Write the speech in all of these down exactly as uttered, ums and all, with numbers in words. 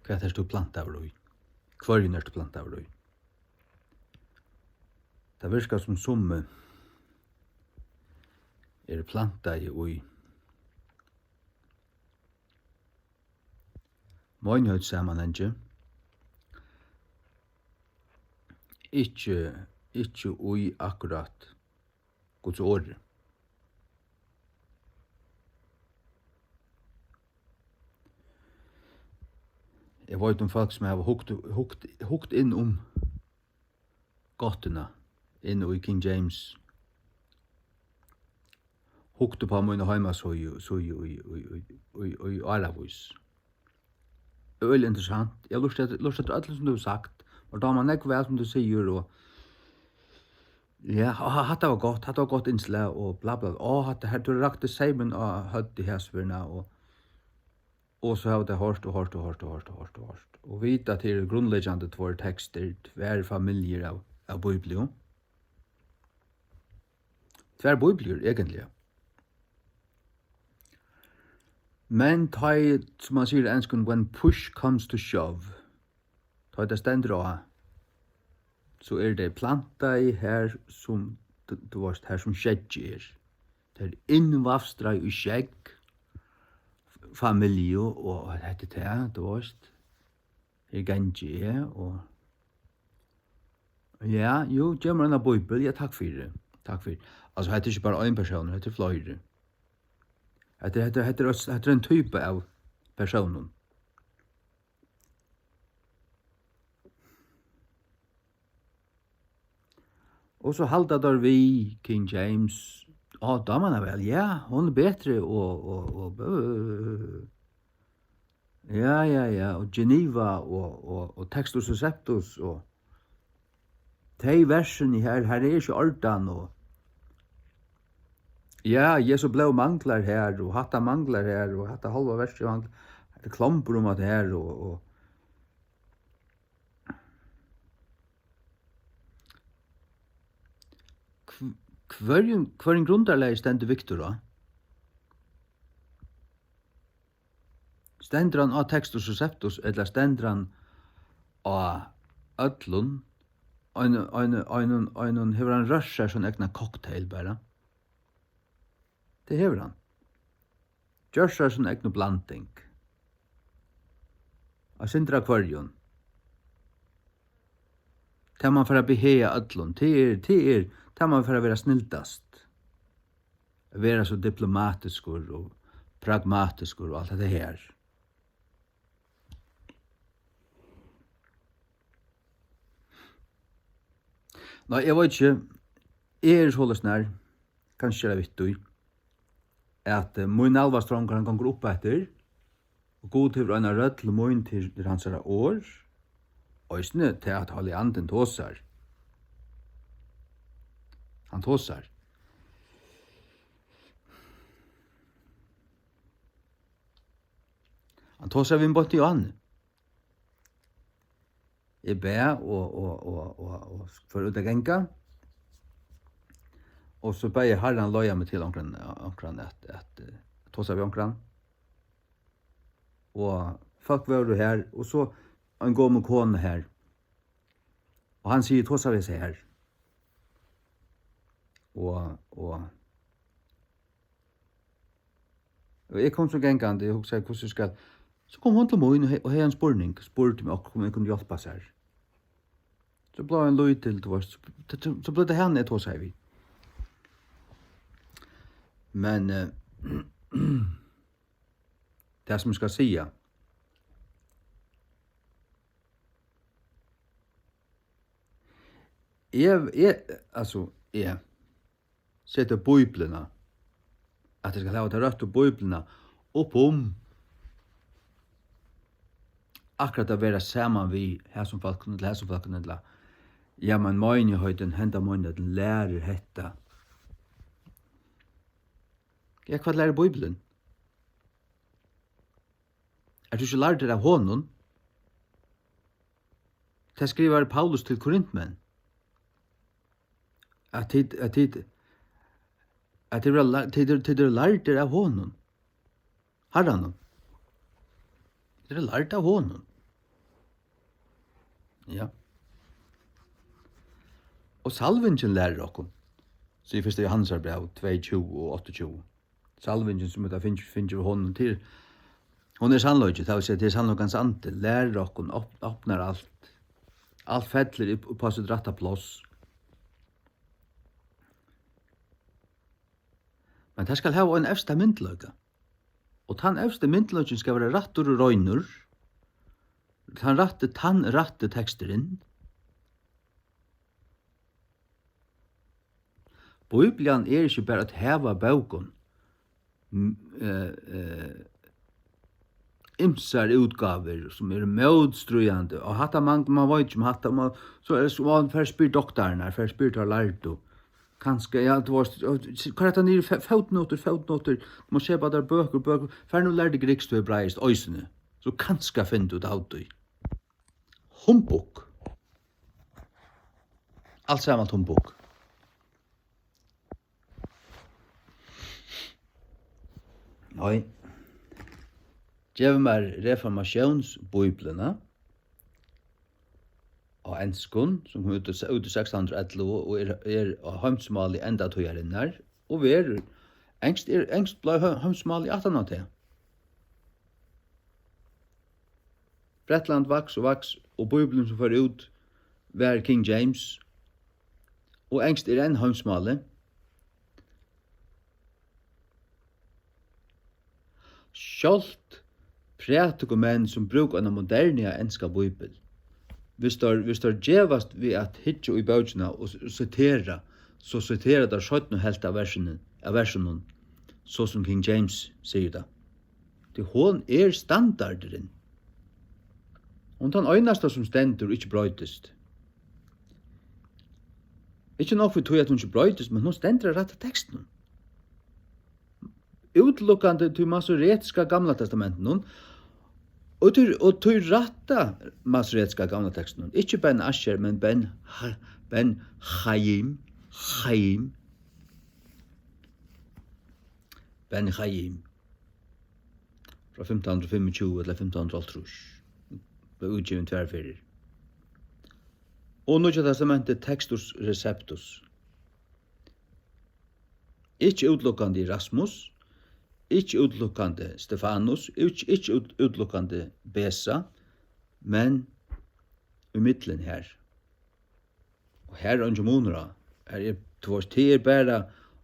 Hvat ert tú plantaður í? Hvørjum ert tú plantaður í? Tað virkar sum summi eru plantaði í meinigheitssamanhangi, ikki, ikki í akkurát Guds orði. Eg veit um fólk, sum hava hugt, hugt, hugt inn um gáttuna, inn í King James, hugt upp á mína heimasíðu, síðu í, í, í, í, í áravís. Øgiliga interessant. Eg lurti eftir, lurti eftir øllum, sum tú hevur sagt. Mær dámar nógv væl, sum tú sigur, og ja, ha-, ha-, hatta var gott, hatta var gott innslag, og bla, bla, bla. Á, hatta her, tú rakti seymin á høvdið hesa ferðina, og, og so hava tey hoyrt og hoyrt og hoyrt og hoyrt og hoyrt og hoyrt. Og vita, at her eru grundleggjandi tveir tekstir, tvær familjur av, av Bíbliu. Tvær Bíbliur, eigentliga. Men tá ið, sum man sigur á enskum, when push comes to shove, tá ið tað stendur á, so eru tey plantaði har, sum, tú, tú veist, har sum skeggið er. Tað er innvavstrað í skegg, familju og, og hetta er tað, tú veist. Her gangi eg og, ja, jú, gev mær eina bíbel, ja, takk fyri, takk fyri. Altso, hetta er ikki bara ein persónur, hetta er fleiri. Hetta er, hetta er, hetta er, hetta er ein typa av persónum. Og so halda teir við King James. Á, dámar hana væl, ja, hon er betri og, og, og, øh. Ja, ja, ja, og Geneva og, og, og Textus Receptus og tey versini her, her er ikki ordan og, ja, Jesu blóð manglar her og hatta manglar her og hatta hálva versið manglar, hetta klombur um at her og, og Hv-, hvørjum, hvørjum grundarlagi stendur Viktor á? Stendur hann á Textus Receptus, ella stendur hann á øllum? Ein, ein, ein, ein, hevur hann rørt sær sín egna cocktail bara? Tað hevur hann. Gjørt sær sína egnu blanding. Eitt sindur av hvørjum. Tað man fara at behaga øllum. Tað er, tað er, tað man fara at vera snildast. At vera so diplomatiskur og pragmatiskur og alt hetta her. Nei, eg veit ikki. Eg eri soleiðis nær, kanska er tað við tí, at, eh, mín nalvastrongur, hann gongur upp eftir, og Gud hevur eina rødd til mín, til, til hansara orð, eisini tað, at Heilagi Andin tosar. Hann tosar. Hann tosar við meg beint í áðni. Eg bað og, og, og, og, og fór út at ganga. Og so bað eg Harran leiða meg til onkran, onkran at, at, eh, tosa við onkran. Og fólk vóru har, og so ein gomul kona har. Og hann sigur: "Tosa við hesa har." Og, og Og eg kom so gangandi og hugsaði, hvussu skal. So kom hon til mín og he-, og hevði ein spurning, spurdi meg, um eg kundi hjálpa sær. So bleiv ein lítil, tú veist, so, so, so bleiv tað hana, eg tosaði við. Men, eh, tað, sum eg skal siga, eg, eg, altso, eg, seta Bíbliuna, at eg skal hava ta røttu Bíbliuna upp um akkurát at vera saman við hasum fólkunum, ella hasum fólkunum, ella, ja, men meinigheitin, henda meinigheitin lærir hetta. Ja, hvat lærir Bíblian? Ert tú ikki lærdur av honum? Tað skrivar Paulus til korintmenn, at tit, at tit, at tit verða lær-, tit eru, tit eru lærdir av honum, Harranum. Tit eru lærd av honum. Ja. Og salvingin lærir okkum, sigur fyrsta Jóhannesar bræv tvey tjúgu og áttaogtjúgu. Salvingin, sum vit hava fingið, fingið við honum, til, hon er sannleiki, tað vil siga, tað er sannleikans andi, lærir okkum, op-, opnar alt. Alt fellir upp, upp á sítt rætta pláss. Men tað skal hava ein evsta myndugleika. Og tann evsti myndugleikin skal vera rættur og reinur. Tann rætti, tann rætti teksturin. Bíblian er ikki bara eitt hav av bókum, m-, eh, eh, ymsar útgávur, sum eru mótstríðandi, og hatta man, man veit ikki um hatta, man, so er, so man fer spyr doktararnar, fer spyr teir lærdu. Kanska, ja, tú veist, hvat er hetta niðri, fó-, fótnotur, fótnotur, tú mást keypa tær bøkur, bøkur, far nú lær teg grikskt og hebraiskt eisini, so kanska finn tú út av tí. Humbug. Alt saman humbug. Nei. Gev mær reformatiónsbíbliuna á enskum, sum kom út í se-, út í sekstan hundrað og ellivu og er, er á heimsmáli endatíðarinnar og verður, enskt er, enskt bleiv he-, heimsmálið aftan á tað. Bretland vaks og vaks, og Bíblian, sum fór út, var King James, og enskt er enn heimsmálið. Sjálvt prædikumenn, sum brúka eina moderniga enska bíbel, viss teir, viss teir gevast við at hyggja í bókina og s-, sitera, so sitera teir seinnu helvt av versinum, av versunum, so sum King James sigur tað. Tí hon er standardurin. Hon er tann einasta, sum stendur og ikki broytist. Ikki nokk fyri tí, at hon ikki broytist, men hon stendur á rætta tekstinum. Útilukkandi tí masoretiska Gamla Testamentinum og tí, og tí rætta masoretiska Gamla Tekstinum. Ikki Ben Asher, men Ben Ha-, Ben Chaim, Chaim. Ben Chaim. Frá fimtan hundrað og fimmogtjúgu ella fimtan hundrað og hálvtrýss. Bleiv útgivin tvær ferðir. Og Nýggja Testamentið Textus Receptus. Ikki útilukkandi Erasmus, ikki útilukkandi Stefanus, ikki, ikki út-, útilukkandi Besa, men í millum her. Og her er eingin munur á. Her er, tú veist, tað er bara,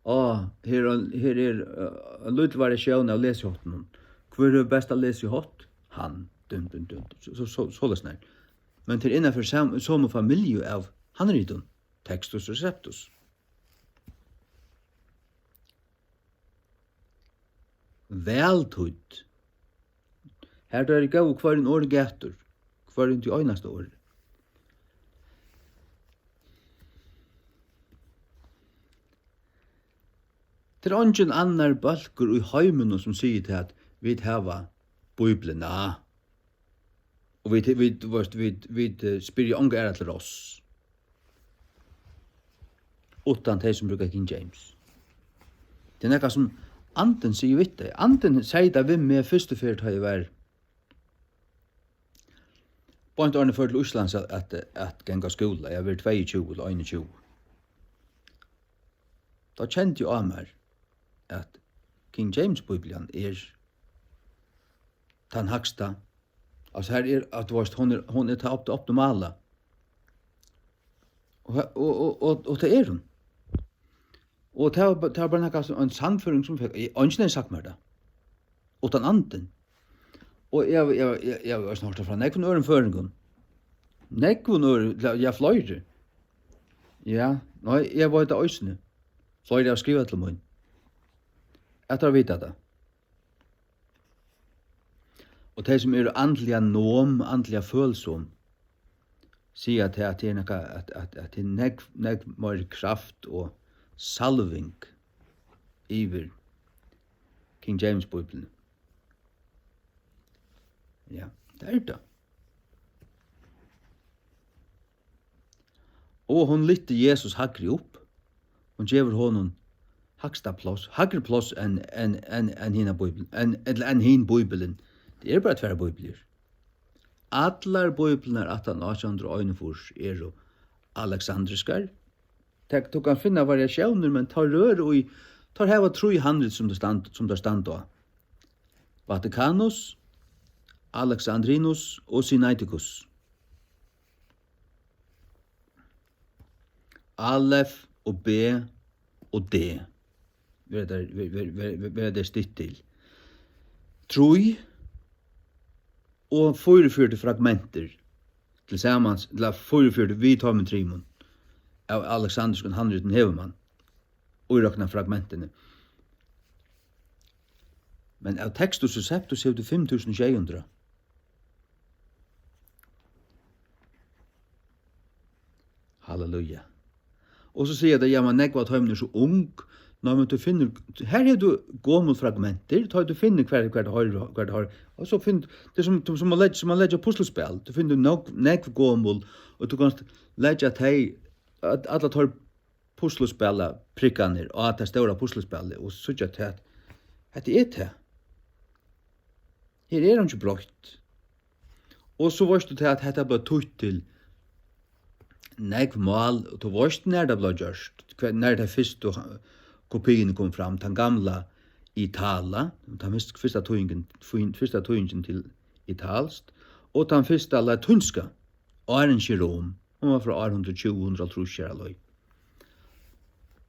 á, her er, her er, eh, ein lítil variatión av lesiháttunum. Hvør hevur besta lesihátt? Hann. Dun, dun, dun. So, so, so, soleiðis nær. Men tað er innanfyri sam-, somu familju av handritum. Textus Receptus. Væl týdd. Har tey eru góð, hvørjum orði gætur, hvørjum tí einasta orði. Tað er eingin annar bólkur í heiminum, sum sigur tað, at vit hava Bíbliuna. Og vit, vit, veist, vit, vit, eh, spyrja onga aðra til ráðs. Uttan tey, sum brúka King James. Tað er nakað, sum Andin sigur við tey. Andin segði tað við meg fyrstu ferð, tá eg var beint áðrenn eg fór til Íslands at, at, at ganga á skúla. Eg havi verið tveyogtjúgu til einogtjúgu. Tá kendi eg á mær, at King James Bíblian er tann hægsta. Altso, her er, at, tú veist, hon er, hon er tað opt-, optimala. Og, og, og, og, og tað er hon. Og tað var ba-, tað var bara nakað sum, ein sannføring sum fekk, eg, eingin hevði sagt mær tað. Uttan Andin. Og eg, eg, eg, eg havi eisini hoyrt tað frá nógvum øðrum føroyingum. Nógvum øðrum, ja, ja, fleiri. Ja, nei, eg veit tað eisini. Fleiri hava skrivað til mín. At teir vita tað. Og tey, sum eru andliga nom, andliga følsom, siga tað, at tað er nakað, at, at, at tað er nógv, nógv meiri kraft og salving yvir King James Bíbliuni. Ja, tað er tað. Og hon lyftir Jesus hægri upp. Hon gevur honum hægsta pláss, hægri pláss enn, enn, enn, enn hina Bíbel-, enn, ella enn hin Bíbelin. Tað eru bara tvær Bíbliur. Allar bíbliurnar aftan átjan hundrað og einogfýrs eru aleksandriskar. Tak, tú kanst finna variatiónir, men teir røra í, teir hava trý handrit sum teir standa, sum teir standa á. Vatikanus, Alexandrinus og Sinaiticus. Alef og B og D verða tær, ver-, ver-, ver-, ver-, verða tær stytt til. Trý og fýraogfjøruti fragmentir til samans, ella fýraogfjøruti við teimum trimum av aleksandriskum handritum hevur mann, íroknað fragmentini. Men av Textus Receptus hevur tú fimm túsund sjey hundrað. Halleluja. Og so siga tey, ja, men nógv av teimum eru so ung. Nei, men tú finnur, her hevur tú gomul fragmentir, tá tú finnur hvar, hvar tað hoyrir, hvar tað hoyrir. Og so finn, tað er sum, sum, sum at leggja, sum at leggja puslispæl. Tú finnur nógv, nógv gomul, og tú kanst leggja tey, at, allar teir puslispælaprikkarnar á tað stóra puslispælið og síggja tað, at hetta er tað. Her er einki broytt. Og so veitst tú tað, at hetta bleiv týtt til nógv mál, og tú veitst, nær tað bleiv gjørt, hvar, nær tey fyrstu kopiini kom fram, tann gamla Itala, tann fyrst-, fyrsta týðingin, fyrsta týðingin til italskt, og tann fyrsta latínska, áðrenn Jerome. Hon var frá ár hundrað og tjúgu, hundrað og hálvtrýss har á leið.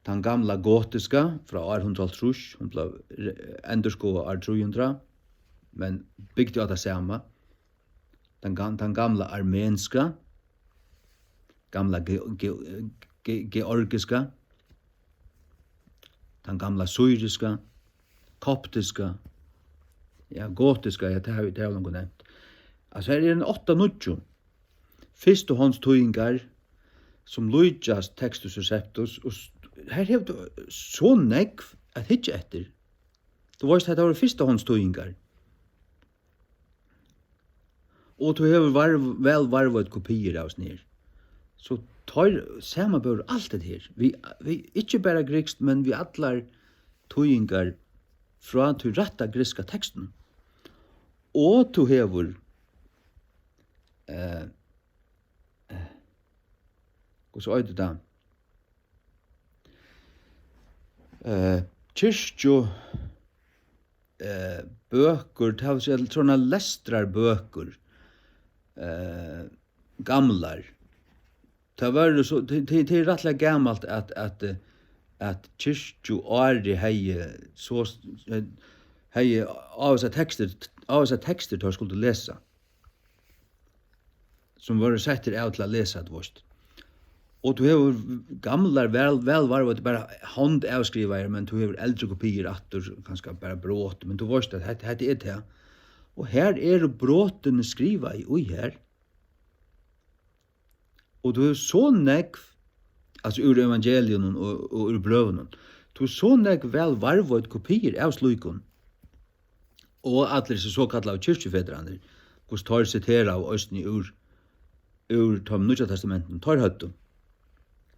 Tann gamla gotiska frá ár hundrað og hálvtrýss, hon bleiv re-, endurskoðað ár trý hundrað, men bygd á tað sama. Tann gam-, tann gamla armenska, gamla ge-, ge-, ge-, georgiska, tann gamla syriska, koptiska, ja, gotiska, ja, tað havi, tað havi eg longu nevnt. Altso, her er ein átta, níggju fyrstuhondstýðingar, sum líkjast Textus Receptus, og s-, her hevur tú so nógv at hyggja eftir. Tú veitst, hetta vóru fyrstuhondstýðingar. Og tú hevur var-, væl varðveitt kopiir av hesum her. So teir samanbóru alt hetta her. Við, við ikki bara grikskt, men við allar týðingar frá tí rætta grikska tekstinum. Og tú hevur, eh, eh, hvussu eitur tað? Eh, kirkju, eh, bøkur, tað vil siga, sovorðnar lestrarbøkur, eh, gamlar. Tað var so, tað, tað, tað er rættiliga gamalt, at, at, eh, at kirkjuárið hevði so, eh, hevði ávísar tekstir, ávísar tekstir, teir skuldu lesa, sum vóru settir av til at lesa, tú veitst. Og tú hevur gamlar, væl, væl varðveittar, bara hondavskrivaðar, men tú hevur eldri kopiir aftur, kanska bara brot, men tú veitst, at hetta, hetta er tað. Og her eru brotini skrivaði í her. Og tú hevur so nógv, altso, úr evangeliunum og, og úr brøvunum, tú hevur so nógv væl varðveitt kopiir av slíkum. Og allir hesir sokallaðu kirkjufedrarnir, hvussu teir siteraðu eisini úr, úr teimum Nýggja Testamentinum, teir høvdu.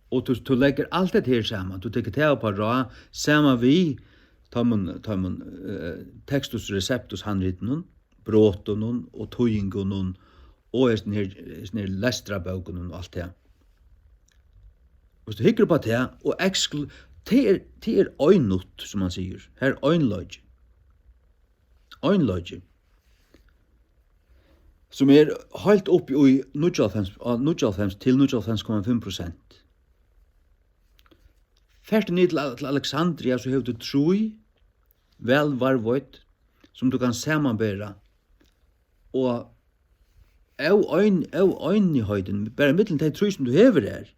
Og tú, tú leggur alt hetta her saman, tú tekur tað upp á ráð, saman við teimum, teimum, eh, Textus Receptus handritunum, brotunum og týðingunum og hesum her, hesum her lestrarbókunum og alt tað. Viss tú hyggur upp á tað, og eksklu-, tað er, tað er einugt, sum man sigur. Her er einleiki. Einleiki. Sum er heilt uppi í níggjuoghálvfems, á níggjuoghálvfems til níggjuoghálvfems komma fimm prosent. Fert tú niður til, til Alexandria, so hevur tú trý væl varðveitt, sum tú kanst samanbera, og óein-, óeinigheitini bara millum tey trý, sum tú hevur her,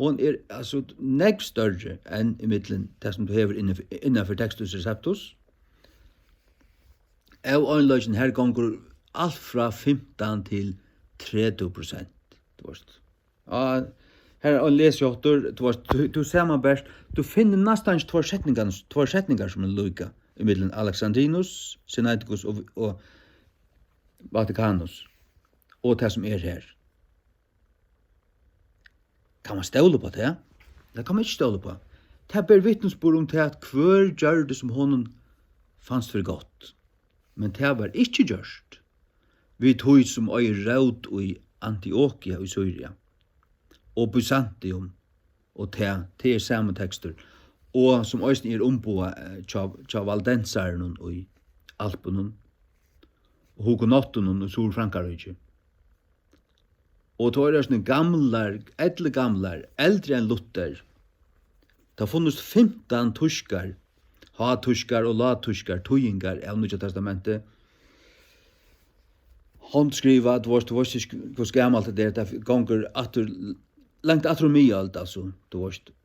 hon er, altso, nógv størri enn ímillum tað, sum tú hevur innan, innanfyri Textus Receptus. Óeinleikin her gongur alt frá fimtan til tretivu prosent, tú veitst. Ja, her er ein lesiháttur, tú veitst, tú, tú samanberst, tú finnur næstan ikki tveir setningar, tveir setningar sum eru líka ímillum Alexandrinus, Sinaiticus og, og Vaticanus, og tað sum er her. Kann man stóla upp á tað? Tað kann man ikki stóla upp á. Tað ber vitnisburð um tað, at hvør gjørdi, sum honum fanst fyri gott. Men tað var ikki gjørt. við tí, sum eigur rót í Antiokia í Sýria, og Byzantium, og tað, tað er sami tekstur, og sum eisini er umboðað, eh, hjá, hjá valdensarunum í Alpunum og hugenottunum í Suðurfrankaríki. Og teir eru eisini gamlar, eldgamlar, eldri enn Luther. Tað funnust fimtan týskar, hátískar og lágtískar týðingar av Nýggja Testamenti. Handskrivað, tú veist, tú veist ikki, hvussu gamalt tað er, tað gongur aftur, langt aftur um miðøld, altso, tú veist.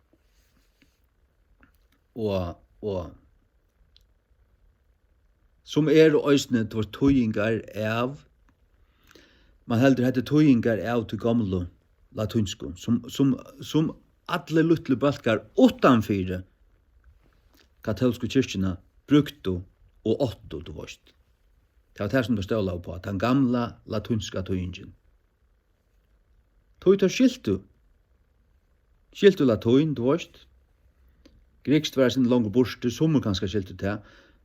Og, og sum eru eisini, tú veist, týðingar av, man heldur, hetta er týðingar av tí gomlu latínsku, sum, sum, sum allir lítlu bólkar uttanfyri katólsku kirkjuna brúktu og áttu, tú veist. Tað var tað, sum teir stólaðu uppá, tann gamla latínska týðingin. Tí teir skiltu. Skiltu latín, tú veist. Grikskt var eitt sindur longur burtur, summir kanska skiltu tað.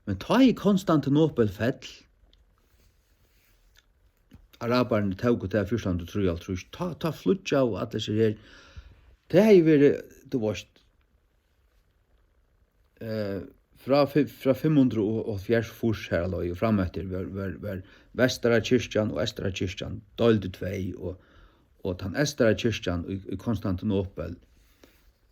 Men tá ið Konstantinopel fell, arabararnir tóku tað fjúrtan hundrað og trýoghálvtrýss, tá, tá flýggjaðu allir seg her. Tað hevði verið, tú veist, eh, frá fi-, frá fimm hundrað og hálvfjerðs fýrs har á leið og fram eftir var, var, var Vestara kirkjan og Eystara kirkjan deild í tvey, og, og tann Eystara kirkjan í, í Konstantinopel,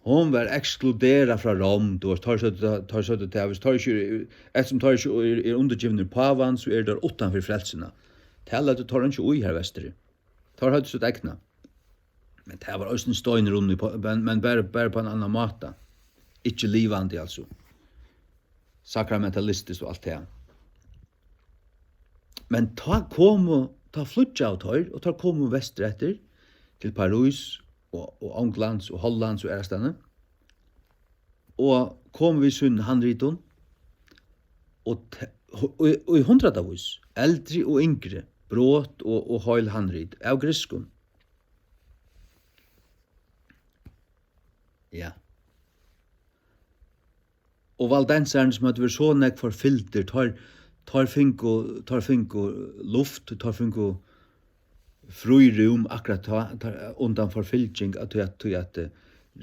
hon var ekskluderað frá Rom, tú veist, teir søgdu, teir søgdu tað, viss teir ikki eru, eftirsum teir ikki eru, eru undirgivnir pávan, so eru teir uttanfyri frelsuna. Tað løgdu teir ikki í har vesturi. Teir høvdu sítt egna. Men tað var eisini steinur undir, men, men bara, bara á ein annan máta. Ikki livandi, altso. Sakramentalistiskt og alt tað. Men tá komu, tá flýggjaðu teir, og teir komu vestureftir til París og, og Onglands og Hollands og aðrastaðni. Og komu við sínum handritum og te-, og, og, og í hundraðavís, eldri og yngri, brot og, og heil handrit av grikskum. Ja. Og valdensarnir, sum høvdu verið so nógv forfylgdir, teir, teir fingu, teir fingu luft, teir fingu frírúm akkurát tá, tá, undan forfylging, at, tí at, tí at, eh,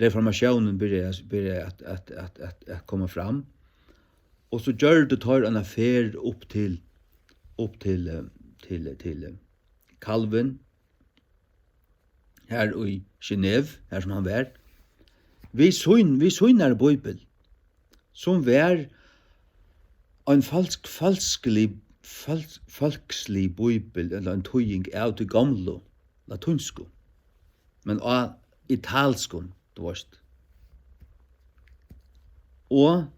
reformatiónin byrjaði, byrjaði at, at, at, at, at koma fram. Og so gjørdu teir eina ferð upp til, upp til, eh, til, til, eh, Calvin, har í Genève, har sum hann var, við sín, við sínari bíbel, sum var ein falsk, falsklig, falsk, falsklig bíbel, ella ein týðing av tí gomlu latínsku, men á italskum, tú veist. Og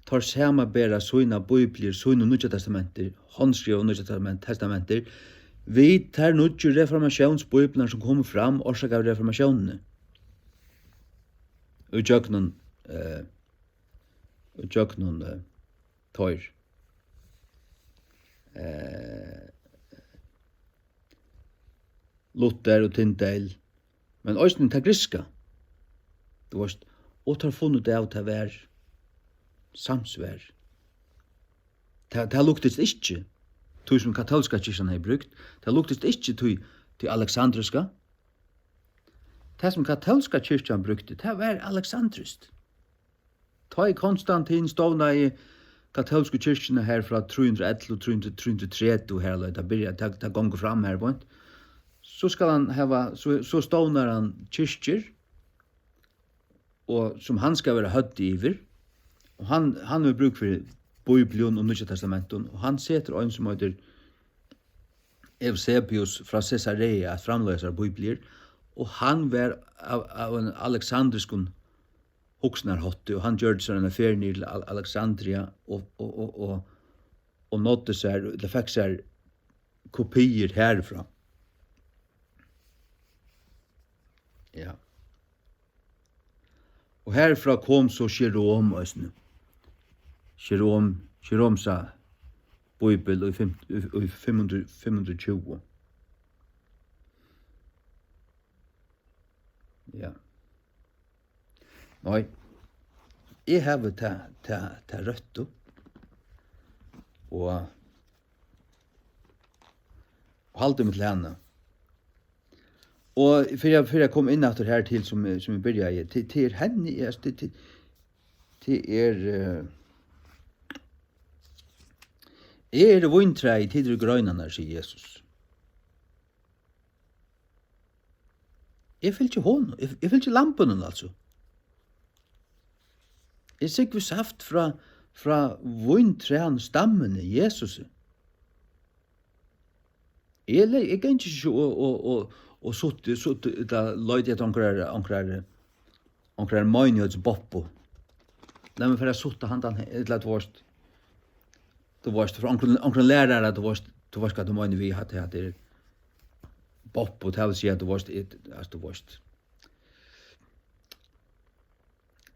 teir samanbera sínar bíbliur, síni Nýggja Testamentir, handskrivaðu Nýggja Testament-, Testamentir, við tær nýggju reformatiónsbíbliurnar, sum komu fram orsakað av reformatiónini. Í gjøgnum, eh, í gjøgnum, eh, teir, eh, Luther og Tyndale, men eisini tað grikska. Tú veist, og teir funnu út av, tað var samsvar. Tað, tað luktist ikki tí, sum katólska kirkjan hevði brúkt. Tað luktist ikki tí, tí aleksandriska. Tað, sum katólska kirkjan brúkti, tað var aleksandriskt. Tá ið Konstantin stovnaði katólsku kirkjuna her frá trý hundrað og ellivu, trý hundrað, trý hundrað og tretivu, har leið tað byrja, tað, tað gongur fram her beint, so skal hann hava, so, so stovnar hann kirkjur, og sum hann skal vera høvd yvir, og hann, hann hevur brúk fyri Bíblium og Nýggja Testamentum, og hann setir ein, sum eitur Eusebius frá Cesarea, at framleiða sær bíbliur, og hann var av, av ein aleksandriskum hugsanarhátti, og hann gjørdi sær eina ferð niður til Al-, Alexandria og, og, og, og, og náddi sær, ella fekk sær kopiir harifrá. Ja. Og harifrá kom so Jerome eisini. Jerome, Jeromesa bíbel í fimm, í, í fimm hundrað, fimm hundrað og tjúgu. Ja. Nei, eg havi ta, ta, ta røttu. Og, haldi meg til hana. Og fyri at, fyri at koma inn aftur her til, sum, sum eg byrjaði, til, til er henni, eg, til, til, til er, eh, eg eri víntræið, tit eru greinarnar, sigur Jesus. Eg fylgi honum, eg, eg fylgi lambinum, altso. Eg súgvi saft frá, frá víntrænum, stammuni, Jesusi. Eg le-, eg gangi ikki og, og, og, og sutti, sutti, ella leiti eftir onkrari, onkrari, onkrari meinigheitsboppu. Lat meg fara at sutta handan he-, ella, tú veitst, tú veitst, frá onkrum, onkrum lærara, tú veitst, tú veitst, hvat tú meinar við, at, at tað er boppu, tað vil siga, at tú veitst, at, at tú veitst.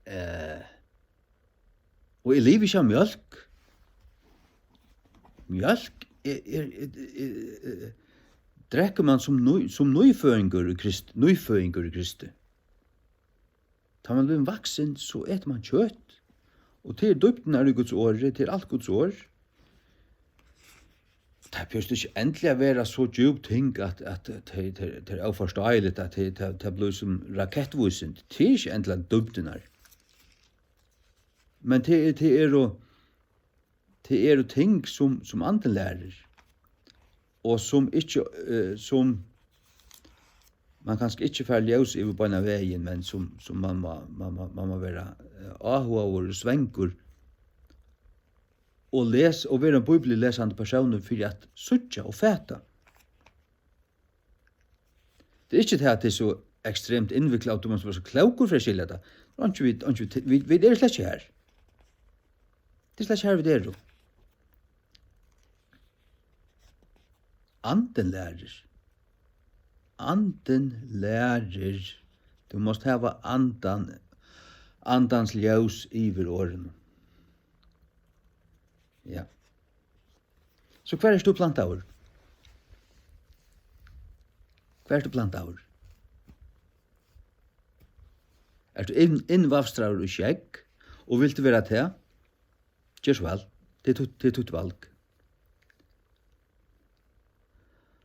Eh, og eg livi ikki av mjólk. Mjólk er, er, er, er, er, drekkur mann sum ný-, sum nýføðingur í Krist-, nýføðingur í Kristi. Tá mann blívur vaksin, so etur mann kjøt, og tað er dýpdirnar í Guds orði, tað er alt Guds orð. Tað behøvist ikki endiliga at vera so djúp ting, at, at tað, tað, tað er óforståeligt, at tað, tað, tað blívur sum raketvísindi. Tað er ikki endiliga dýpdirnar. Men tað er, tað eru, tað eru ting, sum, sum Andin lærir, og sum ikki, eh, sum mann kanska ikki fær ljós yvir beinan vegin, men sum, sum mann má, mann má, mann má vera, eh, áhugaður og svangur og les-, og vera ein bíbliulesandi persónur fyri at síggja og fata. Tað er ikki tað, at tað er so ekstremt innviklað, at tú mást vera so klókur fyri at skilja tað. Einki vit, einki vit, vit, vit eru slett ikki har. Tað er slett ikki har, vit eru. Andin lærir. Andin lærir. Tú mást hava andan, andans ljós yvir orðinum. Ja. So hvar ert tú plantaður? Hvar ert tú plantaður? Ert tú inn-, innvavstraður í skegg, og vilt tú vera tað? Ger so væl. Tað er títt, tað er títt val.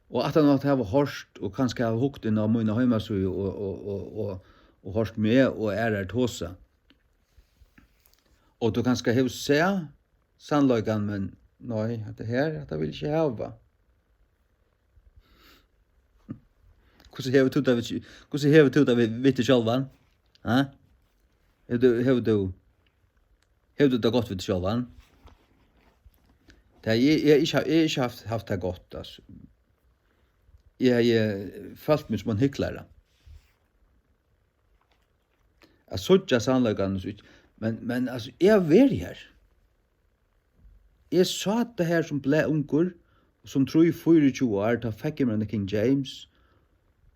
Og aftan á at hava hoyrt og kanska hava hugt inn á mína heimasíðu og, og, og, og, og hoyrt meg og aðrar tosa, og tú kanska hevur sæð sannleikan, men nei, hatta her, hatta vil eg ikki hava. Hvussu hevur tú tað við, hvussu hevur tú tað við, við teg sjálvan? Ha? Hevur tú, hevur tú, hevur tú tað gott við teg sjálvan? Tað, eg, eg, eg, ikki, eg hevði ikki havt, havt tað gott, altso. Eg hevði følt meg sum ein hyklara. At síggja sannleikan, so ikki, men, men, altso, eg havi verið har. Eg sá tað har sum blaðungur, sum trý, fýraogtjúgu ár, tá fekk eg mær eina King James,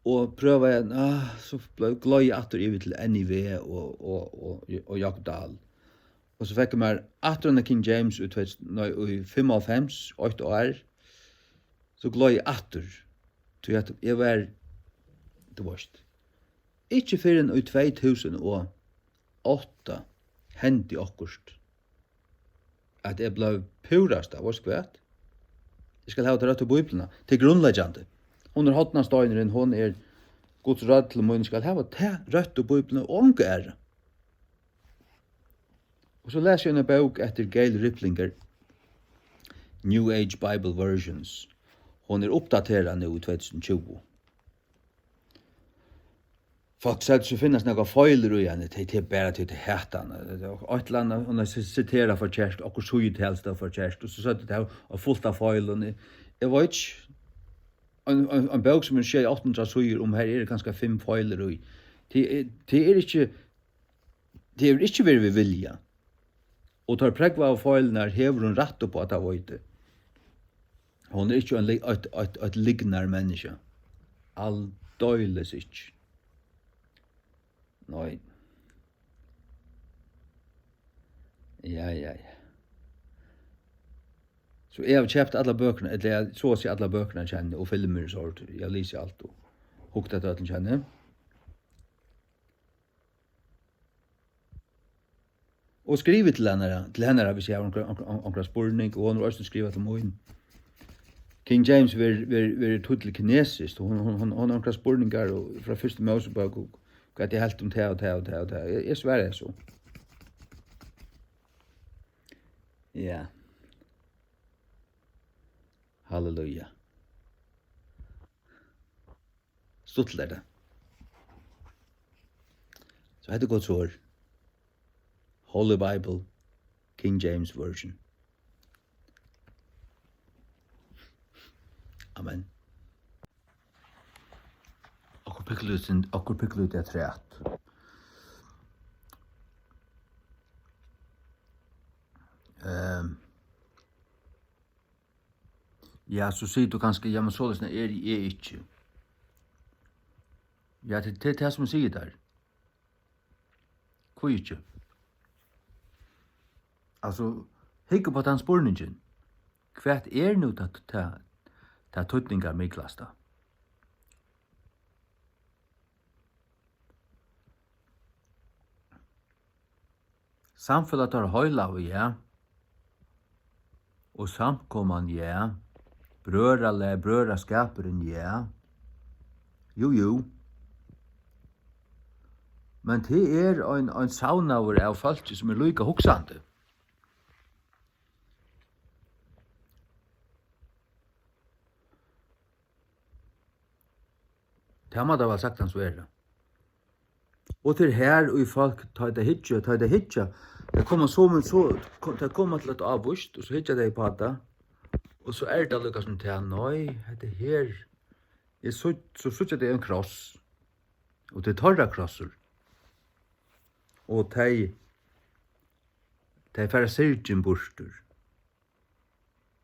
og prøvaði at, ah, so bleiv, gloyði aftur yvir til N I V og, og, og, og Jákup Dahl. Og so fekk eg mær aftur eina King James í tvey túsund, nei, í fimmoghálvfems, eitt ár, so gloyði eg aftur, tí at eg var, tú veitst, ikki fyrr enn í tvey túsund og átta hendi okkurt, at eg bleiv púrasta, veitst hvat? Eg skal hava ta røttu Bíbliuna. Tað er grundleggjandi. Hon er hornasteinurin, hon er Guds rødd til mín. Eg skal hava ta røttu Bíbliuna og onga aðra. Og so lesi eg eina bók eftir Gail Riplinger, New Age Bible Versions. Hon er uppdaterað nú í tvey túsund og tjúgu. Fólk søgdu seg finnast nakað feilir í henni, tey, tey bara, tey, tey hata hana. Tað er eitt ella annað, hon hevur si-, siterað forkert, okkurt síðutal stóð forkert, og so søgdu tey, og fult av feilum. Eg, eg veit ikki, ein, ein, ein bók sum er sjey, átta hundrað síður, um har eru kanska fimm feilir í. Tað er, tað er ikki, tað hevur ikki verið við vilja. Og teir prógvaðu feilirnar hevur hon rætt upp á, tað veit eg. Hon er ikki ein ly-, eitt, eitt, eitt lygnarmenniskja. Aldeilis ikki. Nei. Ja, ja, ja. So eg havi keypt allar bøkurnar, ella eg, so at siga allar bøkurnar hjá henni og filmir og sovorðið. Eg havi lisið alt og hugt eftir øllum hjá henni. Og skrivið til hennara, til hennara, hvis eg havi onkra, onkra, onkra spurning, og hon hevur eisini skrivað til mín. King James verður, verður, verður týtt til kinesiskt, og hon, hon, hon, hon hevur onkrar spurningar og frá fyrstu Mósebók, og hvat er helt um tað og tað og tað og tað. Eg, eg svari so. Ja. Halleluja. Stuttligt er tað. So hetta er Guds orð. Holy Bible, King James Version. Amen. Okkurt pikkulítið, okkurt pikkulítið afturat. Ehm, ja, so sigur tú kanska, "Ja, men soleiðis eri eg ikki." Ja, tað, tað er tað, sum sigur tær. Hví ikki? Altso, hygg upp á tann spurningin. Hvat er nú tað, tað, tað týdningarmiklasta? Samfelag teirra heilagu, ja. Og samkoman, ja. Brøðralag, brøðraskapurin, ja. Jú, jú. Men tað er ein, ein savnaður av fólki, sum er líka hugsandi. Tað má tað væl saktans vera. Og tað er her, ið fólk, tá tey hyggja, tá tey hyggja, tey koma so, men so, tey koma til eitt ávíst, og so hyggja tey upp á tað, og so er tað líka sum tað, nei, hetta her, eg sí-, so síggja tey ein kross, og tað er teirra krossur, og tey, tey fara syrgin burtur.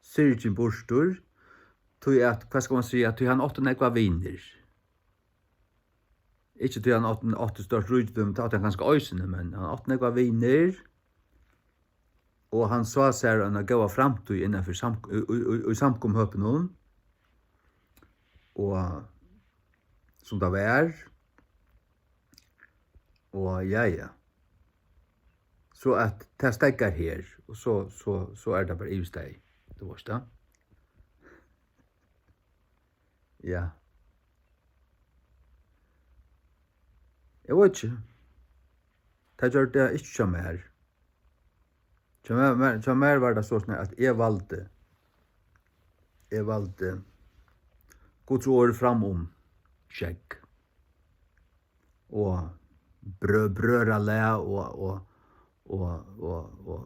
Syrgin burtur, tí at, hvat skal man siga, tí hann átti nógvar vinir. Ikki tí hann átti, átti stórt ríkidømi, tað átti hann kanska eisini, men hann átti nógvar vinir, og hann sá sær eina góða framtíð innanfyri samk-, í, í, í, í samkomuhópinum, og sum tað var, og ja, ja. So at tað steðgar her, og so, so, so er tað bara yvirstaðið, tú veist tað. Ja. Eg veit ikki. Tað gjørdi tað ikki hjá mær. Hjá mær, mær, hjá mær var tað soleiðis, at eg valdi, eg valdi Guds orð fram um skegg. Og brø-, brøðralag og, og, og, og, og,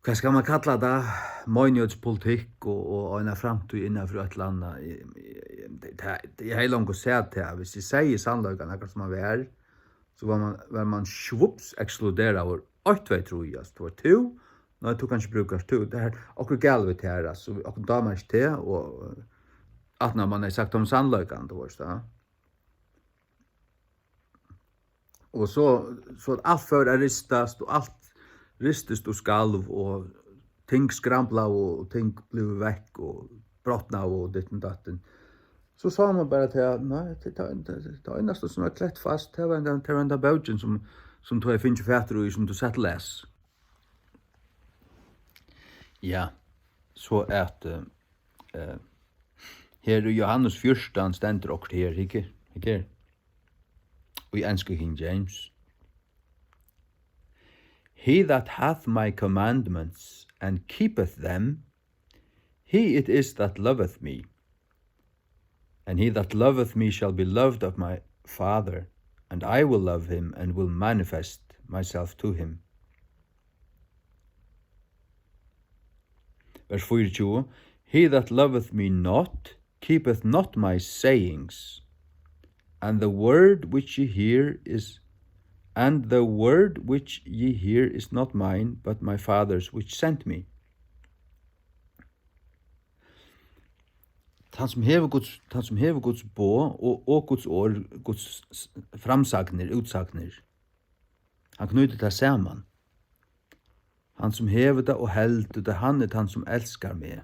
hvat skal man kalla tað? Meinigheitspolitikk og, og eina framtíð innanfyri eitt ella annað. Eg, eg, eg, tað, eg hevði longu sæð tað, hvis eg segði sannleikan, akkurát sum hann var, so var man, var man svups ekskluderaður. Eitt, tvey, trý, altso, tú ert tú. Nei, tú kanst ikki brúkast, tú. Tað her, okkurt er galið við tær, altso, okkum dámar ikki teg, og, eh, aftan á man hevði sagt um sannleikan, tú veist, ja. Og so, so alt fór at ristast, og alt ristist og skalv, og ting skramblaðu, og ting blivu vekk, og brotnaðu, og ditten datten. So sá man bara til, at, nei, tað, tað, tað, tað einasta, sum var klett fast, tað var henda, tað var henda bókin, sum, sum tú hevði fingið fatur í, sum tú sat og las. Ja, so at, eh, eh, her í Johannes fjúrtan stendur okkurt her, hygg, hygg her, í ensku King James. "He that hath my commandments and keepeth them, he it is that loveth me. And he that loveth me shall be loved of my Father, and I will love him and will manifest myself to him." Vers fýraogtjúgu, "He that loveth me not, keepeth not my sayings, and the word which ye hear is, and the word which ye hear is not mine, but my Father's which sent me." Tann sum hevur Guds, tann sum hevur Guds boð og, og Guds orð, Guds s-, s-, framsagnir, útsagnir, hann knýtir tað saman. Hann sum hevur tað og heldur tað, hann er tann sum elskar meg.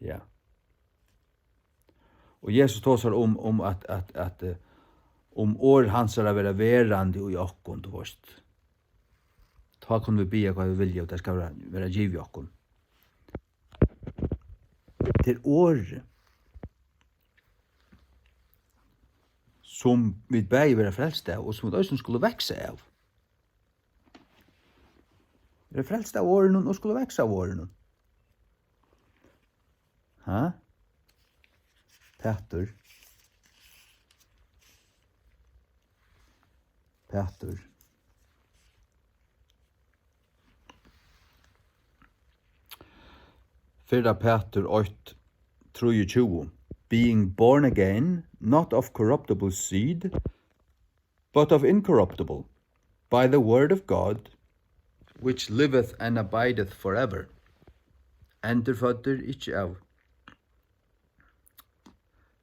Ja. Og Jesus tosar um, um at, at, at, eh, um orð hansara vera verandi í okkum, tú veist. Tá kunnu vit biðja, hvat vit vilja, og tað skal vera, vera givið okkum. Tað er orðið, sum vit bæði verða frelst av, og sum vit eisini skulu vaksa av. Verða frelst av orðinum og skulu vaksa av orðinum. Ha? Pætur. Pætur. Fyrra Pætur eitt, trýogtjúgu. Being born again, not of corruptible seed, but of incorruptible, by the word of God, which liveth and abideth forever. Endurføddir, ikki av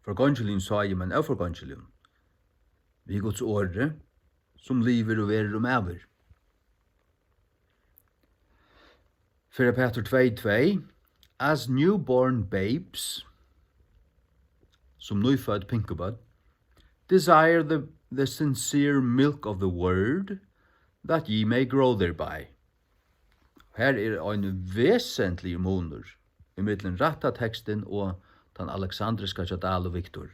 forgongiligum sái, men óforgongiligum, við Guds orði, sum livir og verður um ævir. Fyrra Pætur tvey tvey, as newborn babes, sum nýfødd pinkubørn, desire the, the sincere milk of the word, that ye may grow thereby. Her er ein vesentligur munur ímillum rætta tekstin og tann aleksandriska hjá Dahl og Victor.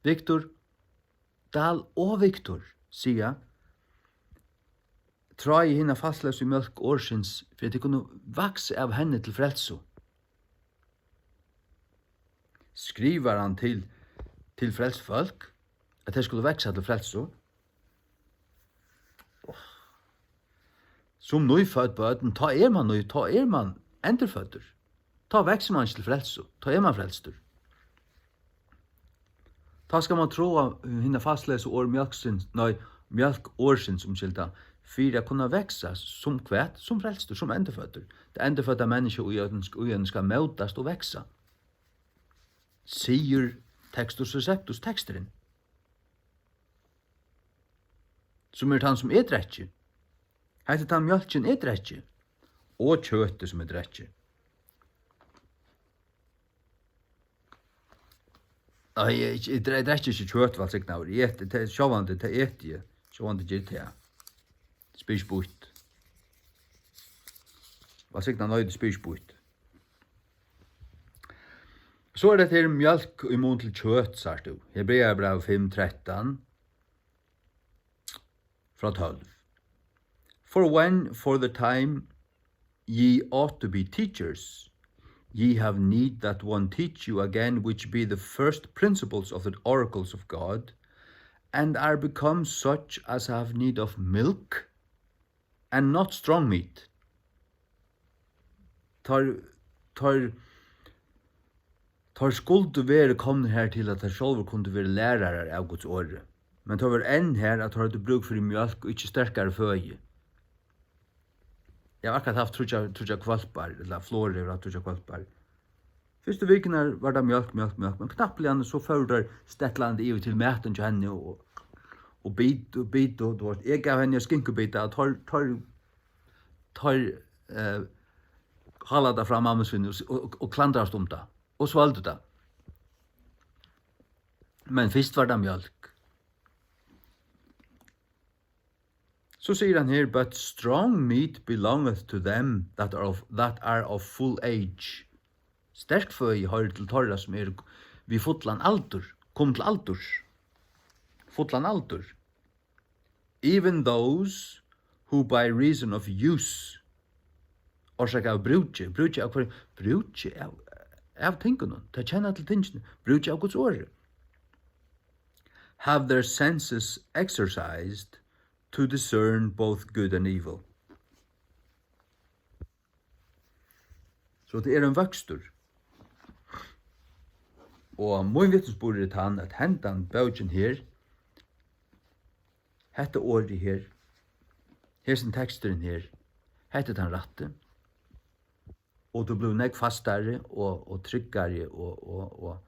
Victor, Dahl og Victor siga, tráið hina falsleysu mjólk orðsins, fyri at tit kunnu vaksa av henni til frelsu. Skrivar hann til, til frelst fólk, at tey skulu vaksa til frelsu? Sum nýfødd børn, tá er mann ný, tá er mann endurføddur. Tá veksur mann ikki til frelsu, tá er mann frelstur. Tá skal mann tráa hina falsleysu orð mjólksins, nei, mjólk orðsins, umskylda, fyri at kunna vaksa sum hvat? Sum frelstur, sum endurføddur. Tað endurfødda menniskja í okkum, í okkum skal mótast og vaksa, sigur Textus Receptus teksturin, sum er tann, sum eg drekki. Hetta er tann mjólkin, eg drekki, og kjøtið, sum eg drekki. Nei, eg, eg, eg dre-, drekki ikki kjøt, vælsignaður. Eg eti, tað, sjálvandi, tað eti eg. Sjálvandi ger eg tað. Spyr ikki býtt. Vælsignað, nei, tað spyr ikki býtt. So er hetta her mjólk í mun til kjøt, sært tú. Hebreabræv fimm trettan. Frá tólv. For when for the time ye ought to be teachers, ye have need that one teach you again, which be the first principles of the oracles of God, and are become such as have need of milk, and not strong meat. Teir, teir, teir skuldu verið komnir har til, at teir sjálvir kundu verið lærarar av Guds orði. Men teir vóru enn har, at teir høvdu brúk fyri mjólk og ikki sterkari føði. Eg havi akkurát havt tríggjar, tríggjar hvølpar, ella Flori hevur havt tríggjar hvølpar. Fyrstu vikurnar var tað mjólk, mjólk, mjólk, men knappliga so fóru teir stetlandi yvir til matin hjá henni og, og bit og bit og, tú veitst, eg gav henni ein skinkubita og teir, teir, teir, eh, hálaðu tað frá mammu síni og, og, og klandraðust um tað og svølgdu tað. Men fyrst var tað mjólk. So sigur hann her, "But strong meat belongeth to them that are of, that are of full age." Sterk føði hoyrir til teirra, sum eru við fullan aldur, komin til aldurs. Fullan aldur. "Even those who by reason of use," orsakað av brúki, brúki av hvørjum? Brúki av, av tingunum, tað kenna til tingini, brúki av Guds orði. "Have their senses exercised to discern both good and evil." So tað er ein vøkstur. Og mín vitnisburður er tann, at hendan bókin her, hetta orðið her, hesin teksturin her, hetta er tann rætti. Og tú blívur nógv fastari og, og tryggari og, og, og,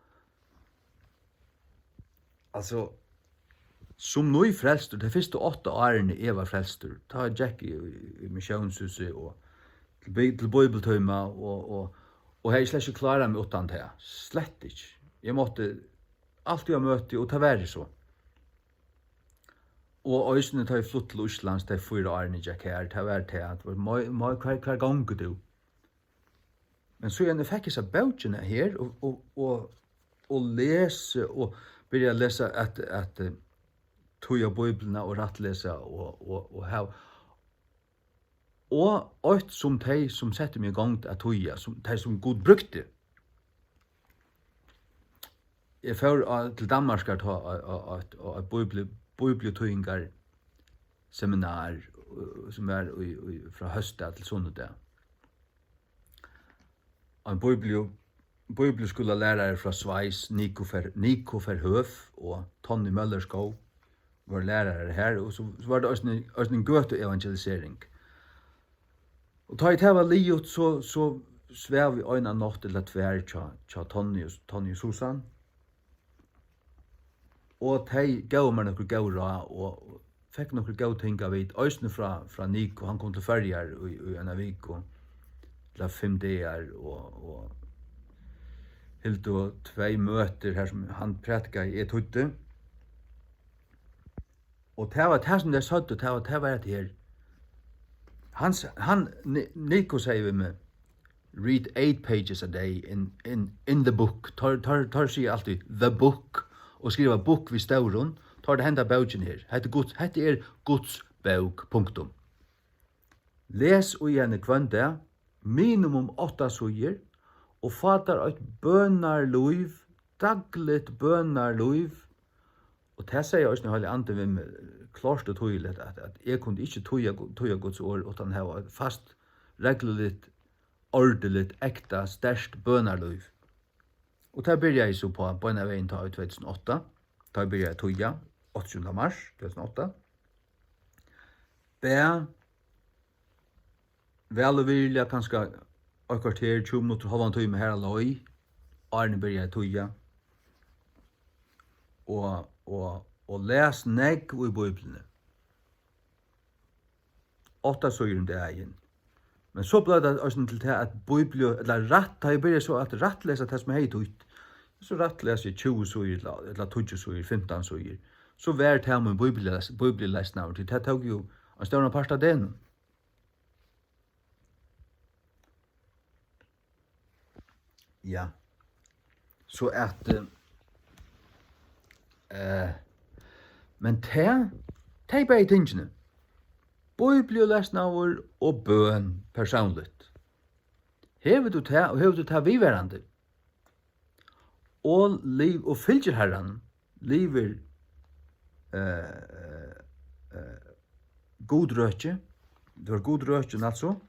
altso, sum nýfrelstur, tey fyrstu átta árini eg var frelstur, tá gekk eg í, í missiónshúsið og til bí-, til bíbliutíma og, og, og hevði slett ikki klárað meg uttan tað, slett ikki. Eg mátti altíð á møti, og tað var eg so. Og eisini tá eg flutti til Íslands, tey fýra árini eg gekk har, tað var tað, at, Moy, Moy, hvar, hvar gongur tú? Men síðan eg fekk hesa bókina her og, og, og, og lesi og byrja at lesa at, at eh, týða Bíbliuna og rættlesa og, og, og hava, og eitt sum tey sum settu meg í gongd at týða, sum, tey sum Gud brúkti. Eg fór á, til Danmarkar tá á, á, á, á eitt bíbli-, bíbliutýðingarseminar, eh, sum var í, í, frá hósdag til sunnudag. Ein bíbliu-, bíbliuskúlalærari frá Sveis, Nico Fer-, Nico Verhoeff og Tonny Møllerskov vóru lærarar har, og so, so var tað eisini, eisini gøtuevangelisering. Og tá ið tað var liðugt, so, so svav eg eina nátt ella tvær hjá, hjá Tonny og, Tonny og Susan. Og tey góvu mær nøkur góð ráð og fekk nøkur góð ting at vita, eisini frá, frá Nico. Hann kom til Føroyar í, í eina viku, ella fimm dagar, og, og hildu tvey møtir har sum hann prædikaði, eg týddi. Og tað var tað sum tey søgdu, tað var, tað var at her, hann s-, hann, Ni-, Nico segði við meg, "Read eight pages a day in, in, in the book." Teir, teir, teir siga altíð "the book" og skriva "book" við stórum. Tá er tað henda bókin her. Hetta er Guds, hetta er Guds bók, punktum. Les í henni hvønn dag, minimum átta síður, og fá tær eitt bønarlív, dagligt bønarlív. Og tað segði eisini Heilagi Andin við meg klárt og týðiligt, at, at eg kundi ikki týða Gu-, týða Guds orð uttan at hava eitt fast, regluligt, ordiligt, ekta, sterkt bønarlív. Og tað byrjaði so uppá beinanvegin tá í tvey túsund og átta, tá eg byrjaði at týða, áttaogtjúgunda mars tvey túsund og átta. Bað væl og virðiliga, kanska eitt korter, tjúgu minuttir, hálvan tíma har á leið, áðrenn eg byrjaði at týða. Og, og, og las nógv í Bíbliuni. Átta síður um dagin. Men so bleiv tað eisini til tað, at Bíbliu-, ella rætt, tá eg byrjaði so at rættlesa tað, sum eg hevði týtt, so rættlas eg tjúgu síður, ella, ella tíggju síður, fimtan síður. So var tað mín bíbliules-, bíbliulesnaður, tí tað tók jú ein stóran part av degnum. Ja. So at, eh, eh, men tað, tey bæði tingini, bíbliulesnaður og bøn persónligt. Hevur tú tað, og hevur tú tað viðvarandi, og liv, og fylgir Harranum, livir, eh, eh, eh, gudrøkið, tú ert gudrøkin, altso.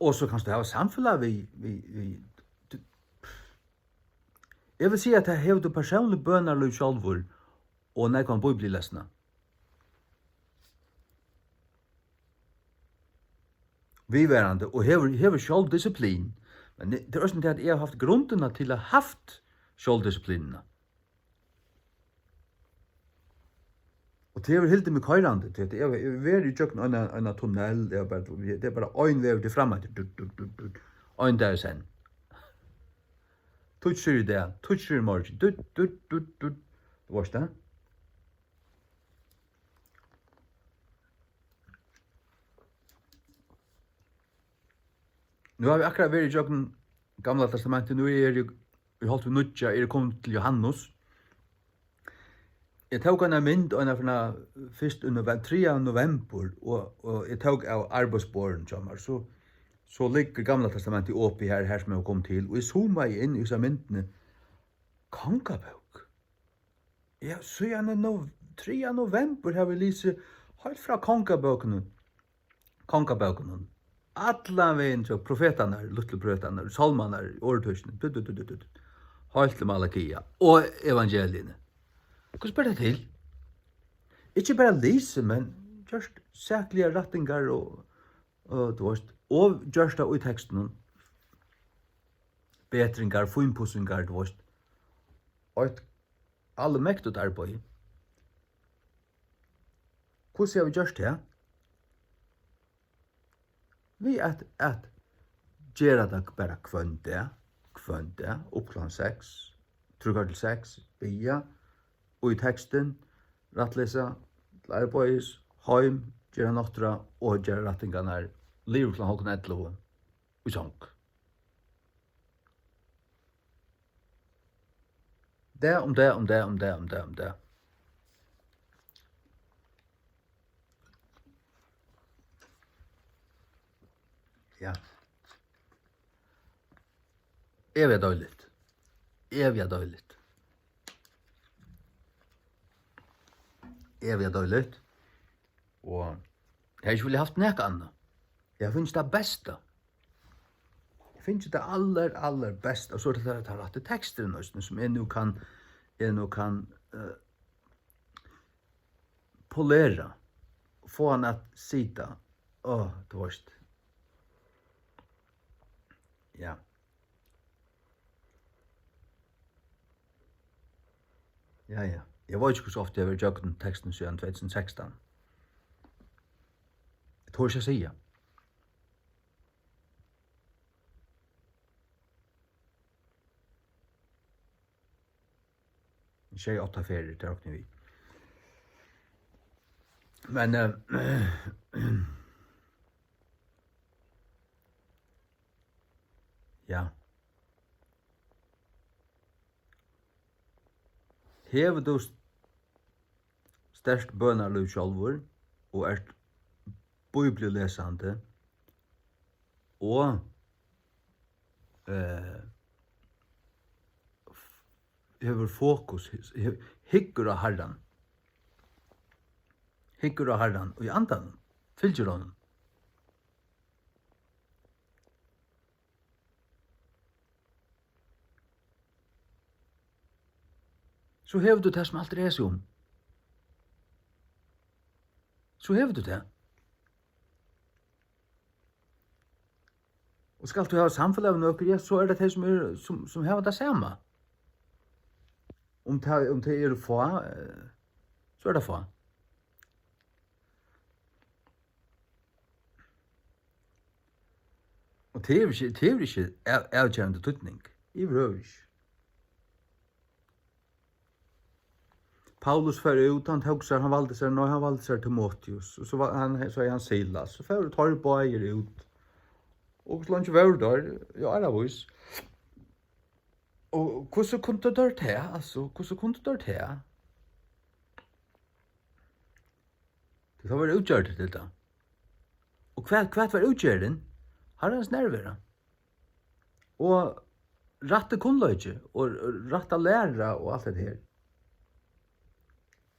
Og so kanst tú hava samfelag við, við, við, tú, eg vil siga, at tað hevur tú persónligt bønarlív sjálvur og nógvan bíbliulesnað. Viðvarandi og hevur, hevur sjálvdisiplin. Men tað er eisini tað, at eg havi havt grundina til at havt sjálvdisiplinina. Og tað hevur hildið meg koyrandi, tí at eg havi verið ígjøgnum eina, eina tunnel, tað er bara, tað er bara ein vegur til frameftir, dut, dut, dut, dut, ein dag í senn. Tíggju síður í dag, tíggju síður í morgin, dut, dut, dut, dut. Tú veitst tað? Nú havi eg akkurát verið ígjøgnum Gamla Testamentið, nú eri eg í hálvt við nýggja, eri komin til Jóhannes. Eg tók eina mynd, eina fyri fyrst í novem-, triðja novembur, og, og eg tók av arbeiðsborðinum hjá mær. So, so liggur Gamla Testamentið opið her, her sum eg var komin til, og eg zoomaði inn í hesa myndina. Kongabók. Ja, síðan í nov-, triðja novembur havi eg lisið heilt frá Kongabókunum, Kongabókunum. Allan vegin til profetarnar, lítlu profetarnar, sálmarnar, orðtøkini, du, du, du. Heilt til Malakia og evangeliini. Hvussu ber tað til? Ikki bara lisið, men gjørt sakligar rættingar og, og, tú veitst, og gjørt tað í tekstinum. Betringar, fínpussingar, tú veitst. Eitt almektigt arbeiði. Hvussu hava vit gjørt tað? Við at, at gera tað bara hvønn dag, hvønn dag, upp klokkan seks, trý korter til seks, biðja, í tekstin, rættlesa, til arbeiðis, heim, gera nátturða og gera rættingarnar, liðugt klokkan hálvgum ellivu í song. Dag um dag um dag um dag um dag um dag. Ja. Evigt deiligt. Evigt deiligt. Evigt deiligt. Og eg hevði ikki viljað havt nakað annað. Eg havi fingið tað besta. Eg fingi tað allar, allar best, og so er tað, tað rætti teksturin eisini, sum eg nú kann, eg nú kann, eh, polera, fáa hann at sita. Áh, tú veist. Ja. Ja, ja. Eg veit ikki, hvussu ofta eg havi verið ígjøgnum tekstin síðan tvey túsund og sekstan. Eg tori ikki at siga. Sjey, átta ferðir, tað rokni eg við. Men, eh, ja. Hevur tú st-, sterkt bønarlív sjálvur og ert bíbliulesandi og, eh, f-, hevur fokus, hy-, hyggur á Harran. Hyggur á Harran í andanum, fylgir honum. So hevur tú tað, sum alt er sum. So hevur tú tað. Og skalt tú hava samfelag við nøkur, ja, so er tað tey, sum eru, sum, sum hava tað sama. Um tað, um tey eru fá, eh, so er tað fá. Og tað hevur ikki, tað hevur ikki av-, avgerandi týdning. Yvirhøvur ikki. Paulus fór út, hann tók sær, hann valdi sær, nei, hann valdi sær Timoteus, og so var hann, so er hann Silas, so fóru teir báðir út. Og hvussu leingi vóru teir? Ja, áravís. Og hvussu kundu teir tað? Altso, hvussu kundu teir tað? Tí tað var útgjørt til tað. Og hvat, hvat var útgerðin? Harrans nærvera. Og rætti kunnleiki og rætta læra og alt hetta her.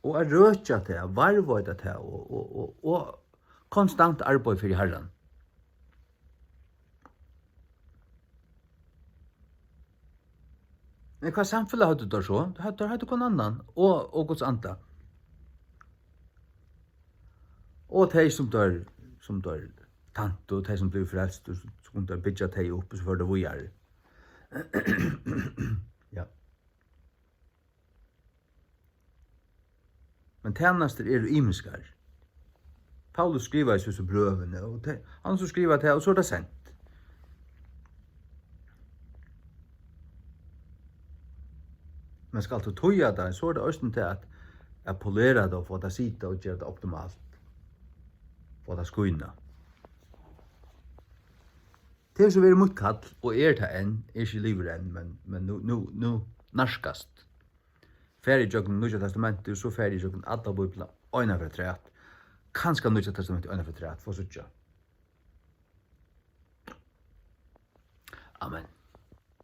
Og at røkja tað, varðveita tað og, og, og, og konstant arbeiði fyri Harran. Men hvat samfelag høvdu teir so? Teir høvdu, teir høvdu hvønn annan og, og Guds anda. Og tey, sum teir, sum teir tæntu, tey, sum blivu frelst, so kundu teir byggja tey upp, og so fóru teir víðari. Ja. Men tænastur eru ymiskar. Paulus skrivaði so, so brøvini, og te-, hann so skrivar tað, og so er tað sent. Men skalt tú týða tað, so er tað eisini tað at, at polera tað og fáa tað at sita og gera tað optimalt. Fáa tað at skína. Tað hevur so verið mítt kall, og er tað enn, eg eri ikki liðugur enn, men, men nú, nú, nú nærkast. Fari ígjøgnum Nýggja Testamentið, og so fari ígjøgnum alla Bíbliuna, eina ferð afturat. Kanska Nýggja Testamentið eina ferð afturat, fáa síggja. Amen.